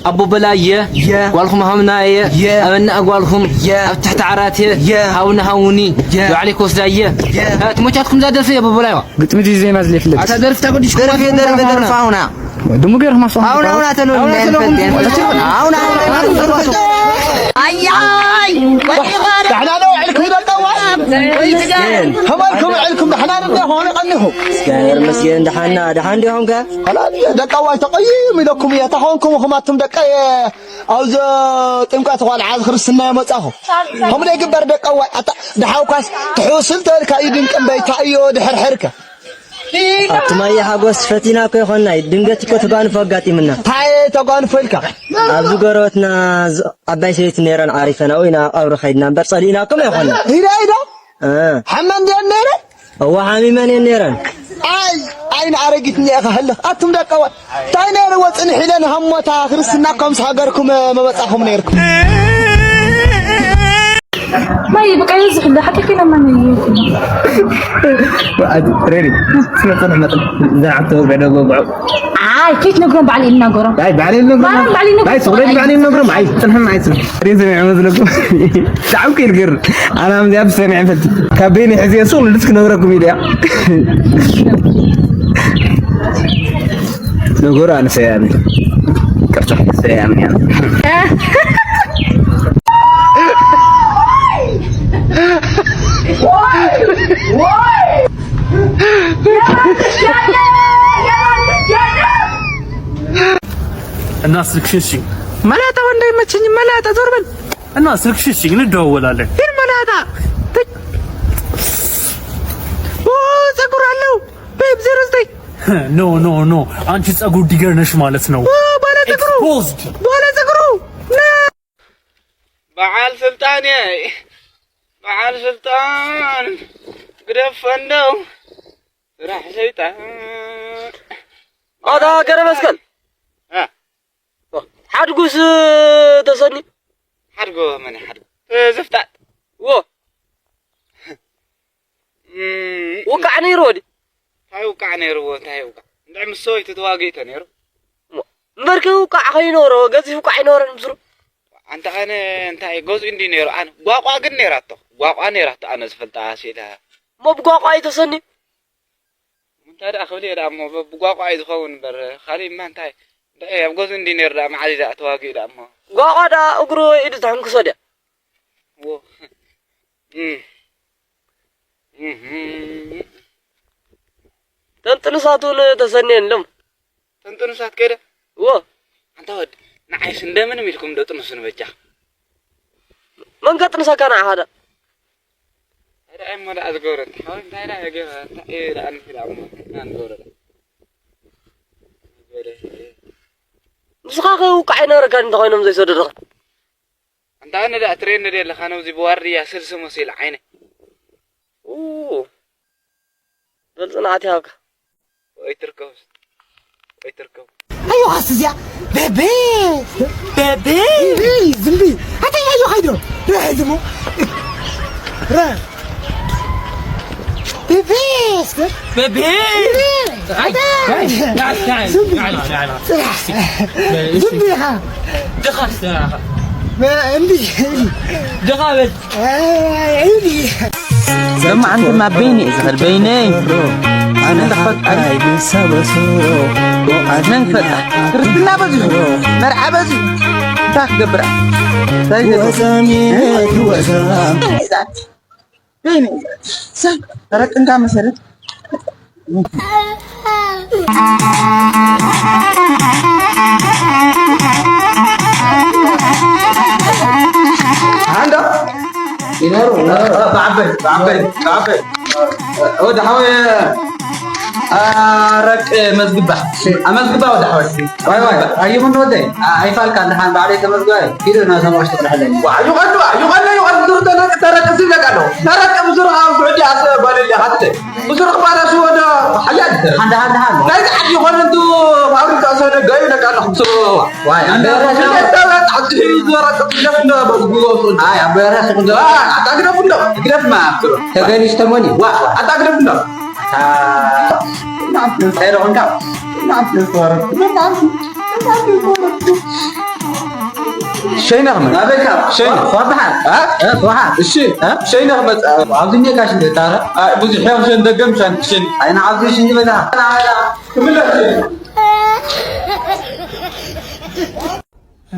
ኣቦ በላየ፣ የ። ጓልኩም ሃምናየ፣ የ። ኣበና ጓልኩም፣ የ። ኣብ ትሕቲ ዓራትየ፣ የ። ሃውና ሃውኒ፣ የ። ዮዓሊ ኮስዳየ። የ። እ፣ ትሞቻትኩም እዛ ደርፊ ኣቦ በላይዋ። ግጥሚ ድዩ ዜማ ዝለ ይፍለጥ? ኣታ ደርፊ ታበዲሽ ደርፊ፣ ደርፊ፣ ደርፊ፣ ሃውና። ድሙ ገይርኩም ኣስዋም። ሃውና፣ ሃውና ተሎ፣ ሃውና ተሎ። ሃውና፣ ሃውና። ኣያይ! ዳሕና ዶ ውዕልኩም ደቀዋ? ከመልኩም ውዕልኩም ዳሕና ዶ ሆነ ቀኒኹ? መስገን፣ መስገን፣ ደሓና፣ ደሓን ዲኹም ከ? ኸላ ደቀዋ ተቐይም ኢለኩም እየ። ተኾንኩም ኹም ኣቱም ደቀየ ኣብዚ ጥምቀት ቖልዓ ክርስትና የመጻኹ። ከምኡ ዘይግበር ደቀዋ፣ ኣታ ደሓውካስ ትሕውስል ተልካ እዩ ድንቅም በይታ እዮ ድሕርሕርከ። ኣቱማየ ሓጎስ ፈቲና እኮ ይኾንና እዩ። ድንገት እኮ ተጓንፎ ኣጋጢምና። እንታይ ተጓንፎ ኢልካ? ኣብዚ ጎረቤትና ዝ-፣ ዓባይ ሰበይቲ ነይረን ዓሪፈን፣ ኣብኡ ኢና ኣብ ቀብሪ ከይድና እምበር ጸሊእናኩም ኣይኾንና። ኢዳ፣ ኢዳ? እ። ሓመን ድየን ነይረን? እወ፣ ሓሚመን እየን ነይረን። ኣይ፣ ኣይ፣ ንኣረጊት እኒኤ ከህልኽ። ኣቱም ደቀዋ፣ እንታይ ነይርዎ ጽንሕ ኢለን ሃሞታ ክርስትና እኮ ምስ ሃገርኩም መመጻኹም ነይርኩም። ማይ በቃ ይዝሕ እንደ ሓቂ ኪና ማን ይዝሕ። ወዓድ ሬዲ። ስለ ጽንሕ መጠን እዛ ዓቶ ገደ ጎብዖ። ኣይ፣ ከይት ነግሮም ባዕል ይናገሮም። ኣይ፣ ባዕል ይናገሮም። ባዕል፣ ባዕል ይናገሮም። ኣይ፣ ጽንሕ ባዕል ይናገሮም። ኣይ፣ ጽንሕ፣ ኣይ፣ ጽንሕ። ሬዲ ነው የምዝለኩም። ዛዕም ከይድ ገር። ኣና ምዚ ኣብ ሰሚዐ ፈልቲ። ካብ በይነ ሕዚ የሱ ልድስ ክነግረኩም ኢለ እያ። ነገሩ ኣነ ሰያሚ። ቅርታ፣ ሰያሚ እያ። እና ስልክሽን ስጪኝ። መላጣ ወንድ አይመቸኝም። መላጣ ዞር በል። እና ስልክሽን ስጪኝ፣ እንደዋወላለን። ሂድ መላጣ። ትይ። ኦ፣ ጸጉር አለው። ቤብ ዜሮ ዘጠኝ። ኖ፣ ኖ፣ ኖ። አንቺ ጸጉር ዲገር ነሽ ማለት ነው። ኦ፣ ባለ ጸጉሩ። ኤክስፖዝድ። ባለ ጸጉሩ። ና። በዓል ስልጣን እየ። በዓል ስልጣን ግደፍ ፈንደው ስራሕ ሰይጣን። ኣታ ገረ መስቀል። እ። ሓድጉስ ተሰኒ? ሓድጎ መን ሓድጎ? እ፣ ዝፍጣጥ። ዎ። እም፣ ውቃዕ ነይርዎ ድዩ? እንታይ ውቃዕ ነይርዎ? እንታይ ውቃዕ? እንድዒ ምስ ሰበይቱ ተዋጊእቶ ነይሩ። እሞ፣ እምበርከ ውቃዕ ከይኖሮ፣ ገዚፍ ውቃዕ ኣይኖረን ምስሩ። ኣንታ ኣነ እንታይ ገዝኡ እንዲ ነይሩ? ኣነ ጓቋ ግን ነይራቶ። ጓቋ ነይራቶ ኣነ ዝፈልጣ ሲላ። እሞ ብጓቋ እዩ ተሰንዩ? እንታይ ደኣ ክብል እየ ደኣ እሞ፣ ብ-፣ ብጓቋ እዩ ዝኸውን እምበር፣ ካሊእማ እንታይ? እንታይ ኣብ ገዝኡ እንዲ ነይሩ ደኣ መዓዝ እዩ ደኣ ተዋጊኡ ደኣ እሞ? ጓቋ ደኣ እግሩ ወይ ኢዱ ተሕንክሶ ድያ? ዎ። እም። እም። ተን ጥኑሳት እውን ተሰንየን ኢሎም። ተን ጥኑሳት ከይደ? እዎ። ኣንታ ወድ፣ ንዓይስ እንደምንም ኢልኩም ዶ ጥኑሱኒ በጃ? መን ከጥንሰካ ንዓኻ ደኣ? እንታይ ደኣ እሞ ደኣ ዝገብረ? እንታይ ደኣ የገይረ? እንታይ እዩ ደኣ ንፊ ደኣ እሞ? እንታይ ንገብረ ደኣ? ንስኻ ከ ውቃዕ ኣይነበረካን እንተኾይኖም ዘይሰደዱኻ? ኣንታ ኣነ ደኣ ትርእየኒ ዶ ኣለኻ ነብዚ ብዋርድያ ስልሲ መሲሉ ዓይነ? ኡ፣ በል ጽንዓት ይሃብካ። ወይ ትርከብስ፣ ወይ ትርከብ። ኣዮ ኻስ እዚኣ፣ ቤቤ! ቤቤ! ቤቤ! ዝምቢ! ኣታ ኣዮ ኻይዶ! ረ ዝሞ! ረ! ቤቤ! እስከ! ቤቤ! ቤቤ! ኣይ! ኣታ! ኣይ! ኣይ! ኣይ! ዝምቢ! ኣይ! ኣይ! ጽናሕ! ዝምቢ ኢኻ! ድኻ ስተራኻ! መ-፣ እምቢ! እምቢ! ድኻ በል! ኣይ! እምቢ! ደማ ኣንተ ማ በይነይ ዝኸድ በይነይ። ኣነ ሓካይ ሰበሱ። መን ክፈልጣ? ክርስትና በዚሑ፣ መርዓ በዚሑ። እንታይ ክገብር? እንታይ ክገብር? ወዛም የት ወዛም። በይነይ። ሰብ፣ ኧረ ጥንታ መሰረት። ኣንዶ ይነሩ፣ ይነሩ። ብዓበይ፣ ብዓበይ፣ ብዓበይ። ወዲ ሓወይ፣ ኣረቅ መዝግባ። ኣመዝግባ ወዲ ሓወይ። ዋይ፣ ዋይ፣ ኣዩ ምን ወደይ? ኣ-፣ ኣይፋልካ፣ ንሓን ባዕለይ ተመዝግባ። ኪዱ፣ ናብ ሰማሽ ትጥራሕለይ። ዋ፣ ይቐዱ፣ ይቐዱ፣ ይቐዱ፣ ዝርቶ ነቅ ተረቅ ዝብለካ ኣለኹ። ተረቅ ብዙር ኣብ ስዑዲ ኣሰ ጓል እያ፣ ሃትለ። ብዙር ባላ ሽወደ ሓያል። ሓንዳ፣ ሓንዳ፣ ሓንዳ። ናይ ዝዓዲ ይኾነ እንቱ ፋብሪካ ሰደ ገዩ ነቃ ኣለኹ። ዋይ፣ ኣንዳ፣ ኣንዳ፣ ኣንዳ። ኣይ፣ ኣቦ የረስ ይኹን ዶ? ዋ፣ ኣታ ግደፍ እንዶ፣ ግደፍ ማ። ተገሊሽ ተሞኒ። ዋ፣ ኣታ ግደፍ እንዶ። ኣታ፣ ናም፣ እንታይ ደኹም ካብ? ናም፣ ተወረድ። ናም፣ ናም፣ ተወረድ። ሸይነ ክመጽእ። ናበይ ካብ? ሸይነ። ዋ፣ ዋ፣ በሓር። አ? እ፣ ዋ። እሺ። እ? ሸይነ ክመጽእ። ኣብዚ እኒኤ ካሽ እንደ ታረ? አ፣ ብዙሕ ሕያው ሸን ደገም ሸን ክሽን። ኣይ፣ ንዓብዚ ሽን ይበላ። ክምለስ።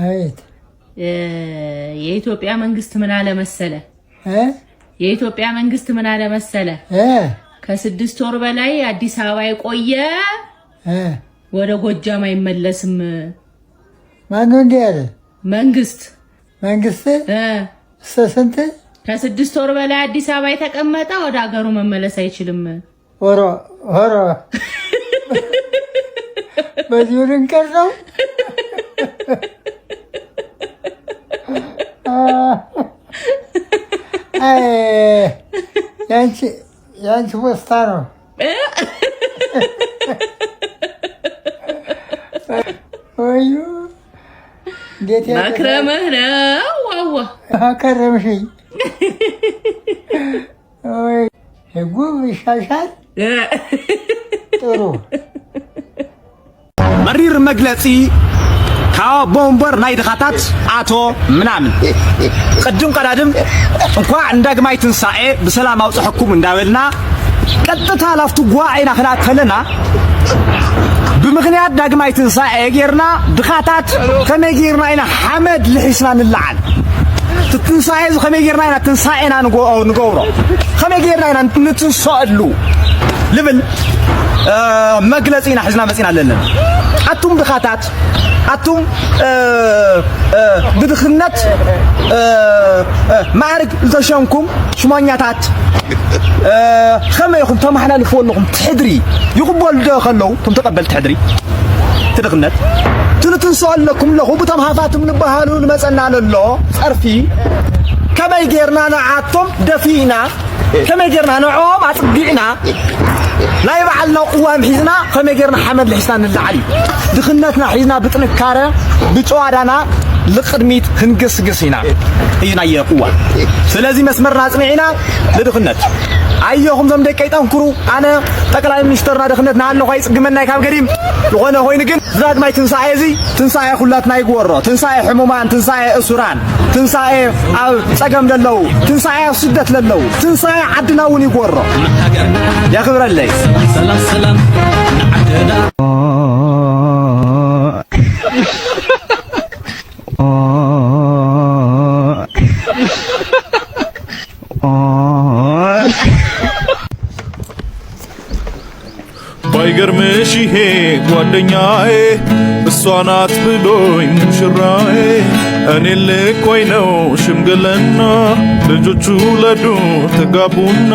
ኣቤት። እ፣ የኢትዮጵያ መንግስት ምን አለ መሰለ? እ? የኢትዮጵያ መንግስት ምን አለ መሰለ? እ? ከስድስት ወር በላይ አዲስ አበባ የቆየ እ? ወደ ጎጃም አይመለስም። ማን ነው እንዲህ ያለ? መንግስት። መንግስት? እ። እስከ ስንት? ከስድስት ወር በላይ አዲስ አበባ የተቀመጠ ወደ ሀገሩ መመለስ አይችልም። ኦሮ፣ ኦሮ። በዚሁ ልንቀር ነው። አይ፣ ያንቺ፣ ያንቺ ፖስታ ነው። ወዩ፣ እንዴት ያደርጋል? መክረምህ ነው፣ ዋዋ። ከረምሽኝ። ወይ ህጉ ይሻሻል። ጥሩ። መሪር መግለጺ ካብ ቦምበር ናይ ድኻታት ኣቶ ምናምን። ቅድም ቀዳድም እንኳዕ ንዳግማይ ትንሳኤ ብሰላም ኣውጽሐኩም እንዳበልና ቀጥታ ላፍቲ ጓዕ ኢና ክንኣተለና። ብምኽንያት ዳግማይ ትንሳኤ ጌርና ድኻታት ከመይ ጌርና ኢና ሓመድ ልሒስና ንለዓል? እቲ ትንሳኤ እዚ ከመይ ጌርና ኢና ትንሳኤና ንጎ-፣ ንገብሮ? ከመይ ጌርና ኢና ንትንስኣሉ? ልብል፣ እ፣ መግለጺ ኢና ሒዝና መጺና ኣለና። ኣቱም ድኻታት፣ ኣቱም፣ እ፣ እ፣ ብድኽነት፣ እ፣ እ፣ ማዕርግ ዝተሸምኩም ሽሞኛታት፣ እ፣ ከመይ ኢኹም ተመሓላልፍዎ ኣለኹም? ትሕድሪ ይቕበሉ ዶ ከለዉ፣ እቶም ተቐበልቲ ሕድሪ? እቲ ድኽነት፣ እቲ ንትንስኦ ኣለኩም ኣለኹ፣ ብቶም ሃፋትም ንበሃሉ ንመጸና ለሎ ጸርፊ፣ ከመይ ጌርና ንዓቶም ደፊእና፣ ከመይ ጌርና ንዕኦም ኣጽጊዕና፣ ናይ ባዕልና ቅዋም ሒዝና፣ ከመይ ጌርና ሓመድ ልሒስና ንለዓል እዩ። ድኽነትና ሒዝና ብጥንካረ፣ ብጨዋዳና ልቅድሚት ክንግስግስ ኢና እዩ ናየ ቅዋም። ስለዚ መስመርና ኣጽኒዕና ንድኽነት። ኣየኹም ዞም ደቀይ ጠንክሩ። ኣነ ጠቅላይ ሚኒስተርና ድኽነት ንሃለኹ ኣይጽግመናይ ካብ ገዲም። ዝኾነ ኮይኑ ግን ዳግማይ ትንሳኤ እዚ ትንሳኤ ኩላትና ይግበሮ። ትንሳኤ ሕሙማን፣ ትንሳኤ እሱራን፣ ትንሳኤ ኣብ ጸገም ለለዉ፣ ትንሳኤ ኣብ ስደት ለለዉ፣ ትንሳኤ ዓድና እውን ይግበሮ። የኽብረለይ። ሰላም ሰላም ንዓድና። ባይገርምሽ ይሄ ጓደኛዬ እሷ ናት ብሎኝ ሙሽራዬ፣ እኔ ልኮኝ ነው ሽምግልና፣ ልጆቹ ለዱ ተጋቡና።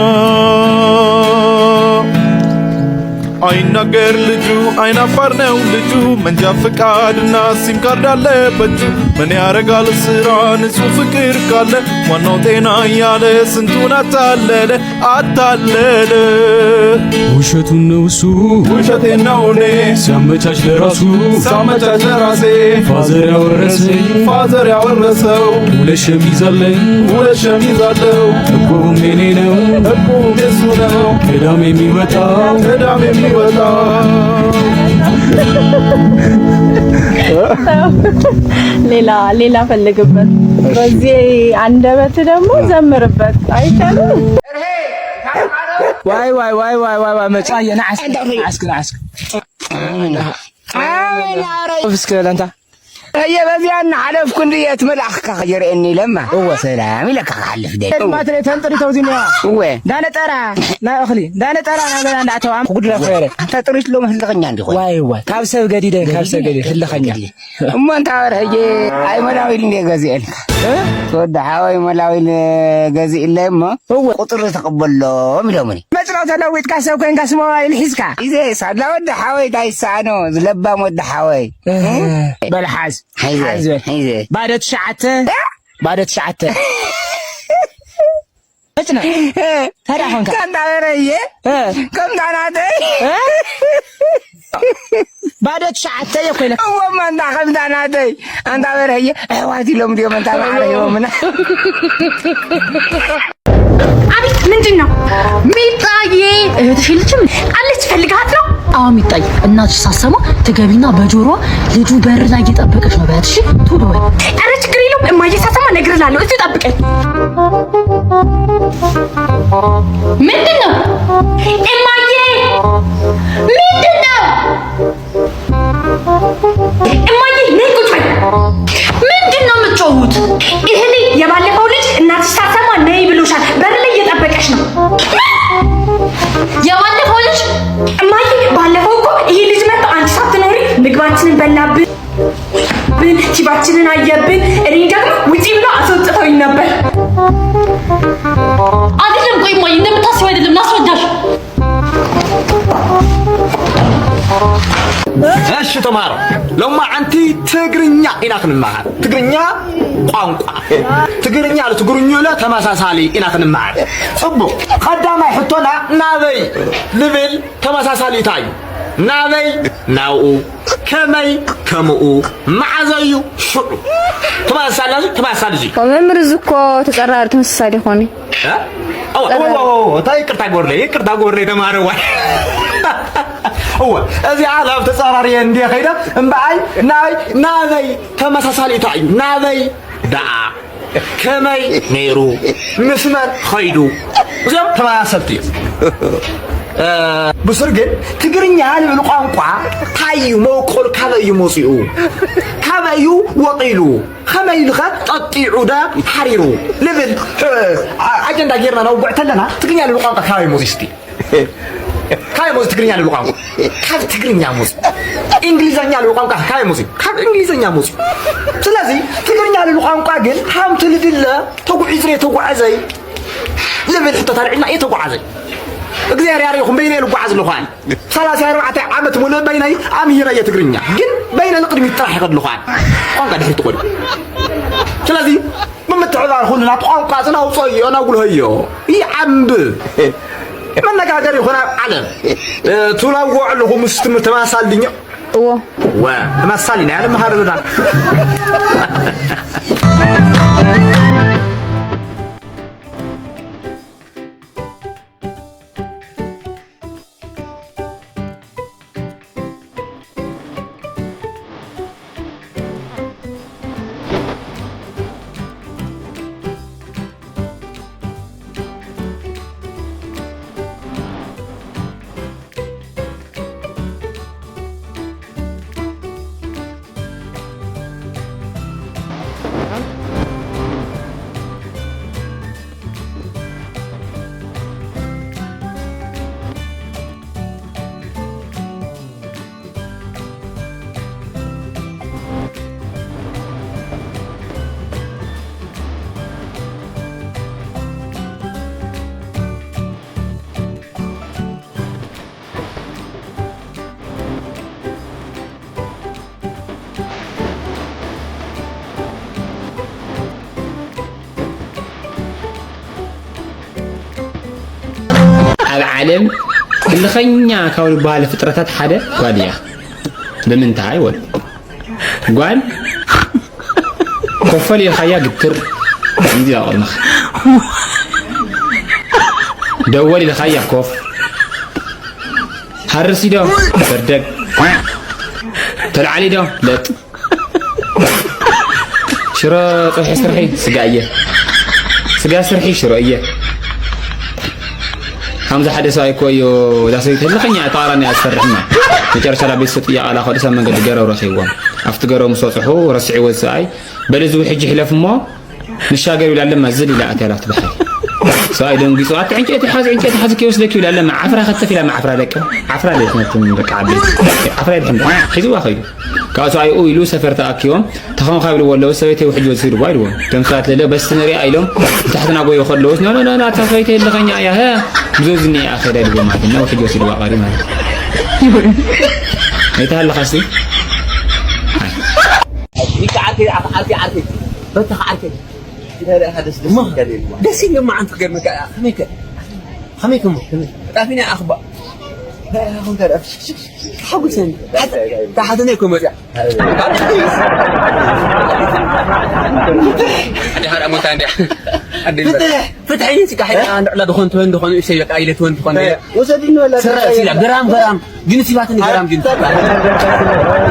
አይናገር ልጁ አይናፋር ነው ልጁ፣ መንጃ ፍቃድና ሲም ካርድ አለበት። ምን ያረጋል ስራ ንጹህ ፍቅር ካለ፣ ዋናው ጤና እያለ ስንቱን አታለለ አታለለ። ውሸቱን ነው እሱ ውሸቴን ነው እኔ ሲያመቻች ለራሱ ሳመቻች ለራሴ። ፋዘር ያወረሰኝ ፋዘር ያወረሰው ሁለት ሸሚዝ አለኝ ሁለት ሸሚዝ አለው። እቁቡም የኔ ነው እቁቡም የሱ ነው። ቅዳሜ የሚወጣው ቅዳሜ የሚወጣው። ሌላ ሌላ ፈልግበት። በዚህ አንደበት ደግሞ ዘምርበት አይቻልም? ዋይ ዋይ ዋይ ዋይ ዋይ ዋይ መጫ የናዓስ ናዓስክ ናዓስክ እስከ ለንታ እየ በዚኣ እናሓለፍኩ እንድየ እቲ መልኣኽካ ክጀርአኒ ኢለማ። እወ። ሰላም ኢለካ ክሓልፍ ደይ። ድማ ትርኢ ተንጥሪ ተውዚኒያ። እወ። እንዳነጠራ ናይ እኽሊ፣ እንዳነጠራ ናይ ገዛ እንዳእተዋ ክጉድላ ፈረ። ኣንታ ጥሪት ሎም ህልኸኛ እንዲኾን። ዋይ፣ ዋይ። ካብ ሰብ ገዲደ፣ ካብ ሰብ ገዲደ፣ ህልኸኛ። እሞ እንታ ወረ ሕጂ ኣይመላዊል እንደ ገዚኤልካ። እ? ተወዲ ሓወይ መላዊል ገዚእለይ እሞ እወ። ቁጥሪ ተቐበሎም ኢሎምኒ። መጭረው ተለዊጥካ ሰብ ኮይንካ ስሞባይል ሒዝካ። ኢዘ ሳላ ወዲ ሓወይ እንታይ ይሰኣኖ? ዝለባም ወዲ ሓወይ። እህ፣ በል ሓዝ። ሓይዘ፣ ሓዝ በል። ሓይዘ። ባዶ ትሽዓተ። ባዶ ትሽዓተ። መጭነ። ታዲያ ኾንካ። ከምታ በረየ። እ። ከምታ ናተይ። እ? ባዶ ትሽዓተ እየ እኮ ኢለካ። እወ፣ እማ እንዳ ከምታ ናተይ። ኣንታ በረየ። ኣሕዋት ኢሎም ድዮም ኣንታ ማዕረ ሂቦምና። አቤት፣ ምንድን ነው? ሚጣዬ፣ እህትሽ የለችም? አለች፣ ፈልጋት ነው። አዎ ሚጣዬ፣ እናትሽ ሳሰማ ትገቢና በጆሮዋ ልጁ በር ላይ እየጠበቀች ነው በያት። እሺ፣ ቶሎ በይ። ኧረ ችግር የለውም እማዬ፣ ሳሰማ እነግርልሃለሁ። እዚሁ ጠብቀኝ። ምንድን ነው እማዬ? ምንድን ነው? እማዬ ነይ ቁጭ በይ። ምንድን ነው የምትጮሁት? ይሄ ልጅ የባለፈው ልጅ እናትሽ ሳትሰማ ነይ ብሎሻል። በር ላይ እየጠበቀሽ ነው። የባለፈው ልጅ? እማዬ ባለፈው እኮ ይሄ ልጅ መጥቶ አንቺ ሳትኖሪ ምግባችንን በላብን፣ ብን፣ ቲቪያችንን አየብን። እኔ ደግሞ ውጪ ብሎ አስወጥተውኝ ነበር። አይደለም፣ ቆይ እማዬ እንደምታስብ አይደለም። ላስረዳሽ። እሺ ተማሮ፣ ሎማዓንቲ ትግርኛ ኢና ክንመሃር። ትግርኛ ቋንቋ። ትግርኛ ለትግርኛ ለ ተመሳሳሊ ኢና ክንመሃር። ጽቡቕ። ቀዳማይ ሕቶና ናበይ ልብል ተመሳሳሊ እንታይ እዩ? ናበይ ናብኡ፣ ከመይ ከምኡ፣ መዓዘ እዩ ሽዑ። ተመሳሳሊ፣ ተመሳሳሊ እዩ። መምህር፣ እዚ እኮ ተጸራሪ ተመሳሳሊ ይኾን እዩ። እ? እዋ፣ እዋ፣ እዋ፣ እዋ፣ እታ ይቅርታ ጎርለ፣ ይቅርታ ጎርለ ተማረዋ። እዋ፣ እዚኣ ናብ ተጻራሪ እንዲየ ከይደ፣ እምበኣይ ናይ ናበይ ተመሳሳሊ እንታይ እዩ? ናበይ ደኣ፣ ከመይ ነይሩ፣ ምስ መን ኸይዱ? እዚኦም ተመሳሰልቲ እዮም። እ፣ ብሱር ግን ትግርኛ ልብል ቋንቋ እንታይ እዩ? መበቆሉ ካበይ እዩ መፂኡ? ካበይ እዩ ወቂሉ? ከመይ ኢሉኸ ጠጢዑ ደ ሓሪሩ? ልብል፣ እ፣ ኣጀንዳ ጌርና ነውግዕ ተለና ትግርኛ ልብል ቋንቋ ካበይ መፂኡ እስቲ? ካበይ መፂኡ ትግርኛ ልብል ቋንቋ? ካብ ትግርኛ መፂኡ። እንግሊዘኛ ልብል ቋንቋ ካበይ መፂኡ? ካብ እንግሊዘኛ መፂኡ። ስለዚ ትግርኛ ልብል ቋንቋ ግን ሃምቲ ልድለ ተጉዒዝሬ ተጓዓዘይ ልብል ሕቶ ታልዕልና እየ ተጓዓዘይ። እግዚኣብሔር ያርኢኹም፣ በይነ ልጓዓዝ ኣለኹ ኣነ። ሰላሳ ኣርባዕተ ዓመት ሙሉእ በይነይ ኣምሂረየ ትግርኛ። ግን በይነ ንቅድሚት ጥራሕ ይኸድ ኣለኹ ኣነ። ቋንቋ ድሕሪት ቆልዩ። ስለዚ ብምትሕባር ኩልና ብቋንቋ ጽናውጾዮ፣ ነጉልሆዮ፣ ይዓምብ። መነጋገሪ ይኹን ኣብ ዓለም። እ፣ ትላወዕ ኣለኹ ምስ ትምህርቲ ተመሳሳሊ ድኛ? እዎ። ወ፣ ተመሳሳሊ ናይ ዓለም መሃሪ ዶና። ኣብ ዓለም ህልኸኛ ካብ ዝበሃሉ ፍጥረታት ሓደ ጓል እያ። ብምንታይ ወል? ጓል ኮፈል ኢልካያ ግትር፣ እንዲ ኣቕልኻ። ደወል ኢልካያ ኮፍ። ሃርሲ ዶ በርደግ። ተልዓሊ ዶ ለጥ። ሽሮ ጽብሒ ስርሒ ስጋ እየ። ስጋ ስርሒ ሽሮ እየ። ከምዚ ሓደ ሰብኣይ እኮ እዩ፣ እዛ ሰበይቲ ህልኸኛ እያ፣ ተቓራኒ እያ ትሰርሕና። መጨረሻ ናብ ቤተሰብ ጥያቄ ላኸ፣ ወደ ሰብ መንገዲ ገረብ ረኺብዎም። ኣብቲ ገረው ምስ በጽሑ ረስዕዎ ሰብኣይ፣ በል እዚ ውሕጅ ይሕለፍ እሞ ንሻገር ይብላ ኣለማ ዝል ኢላ ኣትያ ኣብቲ ባሕሪ። ሰብኣይ ደንጊጹ ኣቲ ዕንጨይቲ ሓዝ ዕንጨይቲ ሓዝ ከይወስደኪ ይብላ ኣለማ ዓፍራ ከተፍ ኢላ ዓፍራ ደቂ ዓፍራ ደቂ ነቲ በቃ ዓበይቲ ዓፍራ ይድሕን ሒዝዋ ከይዱ። ካብ ሰብኣይኡ ኢሉ ሰፈር ተኣኪቦም ተኸምካ ይብልዎ ኣለዉ ሰበይተይ ውሕጅ ወሲድዋ ኢልዎም። ደምሳት ለለ በስቲ ንሪኣ ኢሎም ንታሕትና ጎዩ ከለውስ ኖ ኖ ኖ ኣታ ሰበይተይ ኣለኸኛ እያ ሀ ብዙ ዝኒ እያ ከዳ ኢልዎ ማለት እና ውሕጅ ወሲድዋ ቀሪ ማለት እዩ። ኣይተሃለኻሲ ይካ ዓርከይ ዓርከይ ዓርከይ በተኻ ዓርከይ ደስ ደስ ይለዋ ደስ ይለማ ዓንተ ገርመካ ከመይ ከ ከመይ ከሞ ጣፊና ኣኽባ ታሓተነ እኮ መፅያ ኣዲ ሓደ ሞታ እንዲያ ኣዲ ፍትሕ ፍትሕ እዩ ሲካ ሕያ እንድዕላ ድኾን ትወን ድኾን እሸ በቃ ኢለ ትወን ትኾን ኢለ ውሰድኒ ወላ ስራ ሲላ ገራም ገራም ግን ሲባትኒ ገራም ግን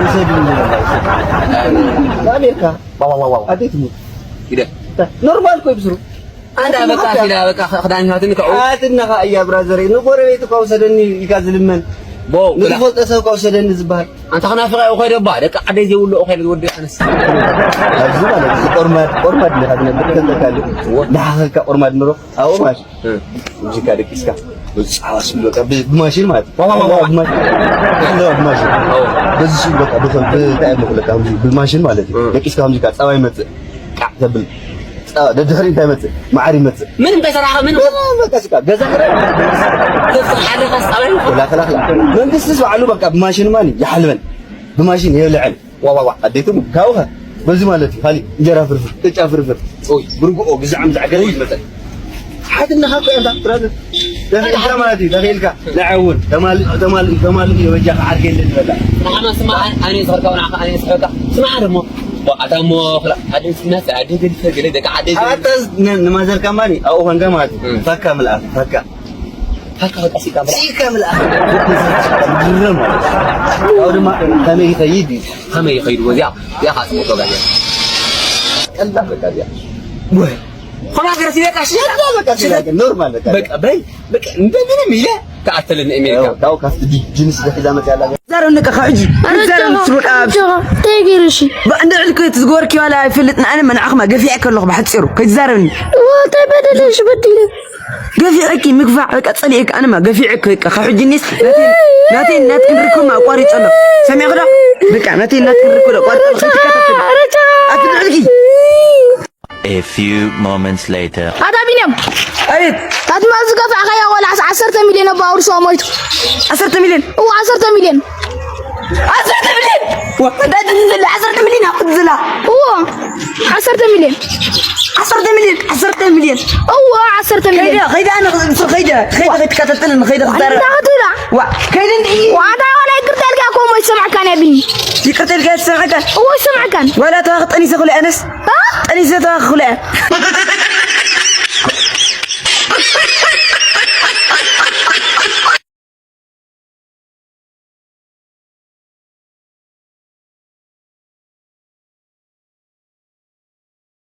ውሰድኒ ወላ ውሰድኒ ኣሜሪካ ዋዋዋዋ ኣዴት ሙ ኢደ ኖርማል እኮ ይብስሩ ኣንዳ በቃ ሲላ በቃ ክዳኛትን ከኡ ኣትነኻ እያ ብራዘር ንጎረቤት እኳ ውሰደኒ ኢልካ ዝልመን ንዝፈልጦ ሰብ እኳ ውሰደኒ ዝበሃል ኣንታ ክናፍቃ እዩ ኮይደ ባ ደቂ ዓደይ ዘይብሉ እኮ ኢለ ዝወዲ ኣነስ ኣብዚ ማለት እዚ ቆርማድ ቆርማድ ኢኻ ትነብር ተንተካሉ ንሓኸካ ቆርማድ ንሮ ኣብኡ ማለት ሙዚቃ ደቂስካ ጻዋ ስሉ በቃ ብ- ብማሽን ማለት ዋዋዋዋ። ብማሽን ብማሽን በዚ ስሉ በቃ ብኸም ብታይ መኽለካ ብማሽን ማለት እዩ ደቂስካ ሙዚቃ ጻዋ ይመጽእ ቃዕ ተብል ጻዋ ደድሕሪ እንታይ ይመጽእ መዓር ይመጽእ ምንም ከይሰራኸ ምንም በቃ ስካ ገዛ ክረ ሓደ ካስ ጻዋ ይመጽእ። ወላ ከላኽላ መንግስቲ ባዕሉ በቃ ብማሽን ማን ይሓልበን ብማሽን የብልዐን ዋዋዋ ኣዴትም ካብኸ በዚ ማለት እዩ ካሊእ እንጀራ ፍርፍር ቅጫ ፍርፍር ኦይ ብርግኦ ግዛዕ ምዛዕ ገለ ይመጠን ሓትነኻ እኮ እንዳ ብራዘር ተኺልካ ማለት እዩ ተኺልካ ንዐ እውን ተማልእ ተማልእ ተማልእ እዩ በጃኻ ዓርገ የለን በላ ንዓና ስማ ኣነ ዝኸርካ ንዓኻ ኣነ ዝኸርካ ስማ ደሞ ኣታ እሞ ክላ ኣደ ስናስ ኣደ ገለ ገለ ደቂ ኣደ ኣታ ንማዘርካ ማኒ ኣብኡ ኾንካ ማለት እዩ ፈካ ምልኣት ፈካ ፈካ ፈካ ሲካ ምልኣት ሲካ ምልኣት ዝረም ማለት እዩ ካብኡ ድማ ከመይ ይኸይድ እዩ ከመይ ይኸይድ ወዚያ ያ ኻስ ሞቶ ጋር ቀላ በቃ ያ ወይ ኸማ ገረሲ በቃ ሲ በቃ ሲ ኖርማል በቃ በቃ በይ በቃ እንደምንም ኢለ ተኣተልን ኣሜሪካ ካብኡ ካብቲ ጅንስ ዝሒዛ መፅያ ኣላ ዛረብ ንቀ ካብ ሕጂ ዛረብ ስሩድ ኣብ ተይገይርሽ እንደ ዕልክ ዝገበርኪ ዋላ ኣይፈልጥን ኣነ መንዓኽማ ገፊዐ ከለኹ ብሓፂሩ ከይትዛረብኒ እንታይ በደለሽ በዲለ ገፊዐኪ ምግፋዕ በቃ ፀሊኤኪ ኣነማ ገፊዐኪ በቃ ካብ ሕጂ ኒስ ናተይ ናትክን ርክብማ ኣቋሪፀ ኣሎ ሰሚዕኺ ዶ በቃ ናተይ ናትክን ርክብ ኣቋሪፀ ኣሎ ከይትከታተል ኣትብዕልኪ A few moments later. ኣታ ቢንያም ኣቤት ታትማ ዝገፋዕካያ ቆልዓስ ዓሰርተ ሚልዮን ኣባ ኣውርሶ ሞይቱ ዓሰርተ ሚልዮን እዋ ዓሰርተ ሚልዮን ዓሰርተ ሚልዮን ወዳ ዝዝላ ዓሰርተ ሚልዮን ኣኹ ዝዝላ እዎ ዓሰርተ ሚልዮን ዓሰርተ ሚልዮን ዓሰርተ ሚልዮን እዎ ዓሰርተ ሚልዮን ከይደ ከይደ ኣነ ምስ ከይደ ከይደ ከይትከታተልን ከይደ ክዛረብ እንታይ ክትብላ ዋ ከይደ እንዲ ዋዳ ዋላ ይቅርታ ኢልካ እኮ እሞ ይሰማዕካን ያ ቢኒ ይቅርታ ኢልካ ይሰማዕካን እዎ ይሰማዕካን ዋላ ተዋኽ ጠኒሰ ክሉ ኣነስ ጠኒሰ ተዋኽ ክሉ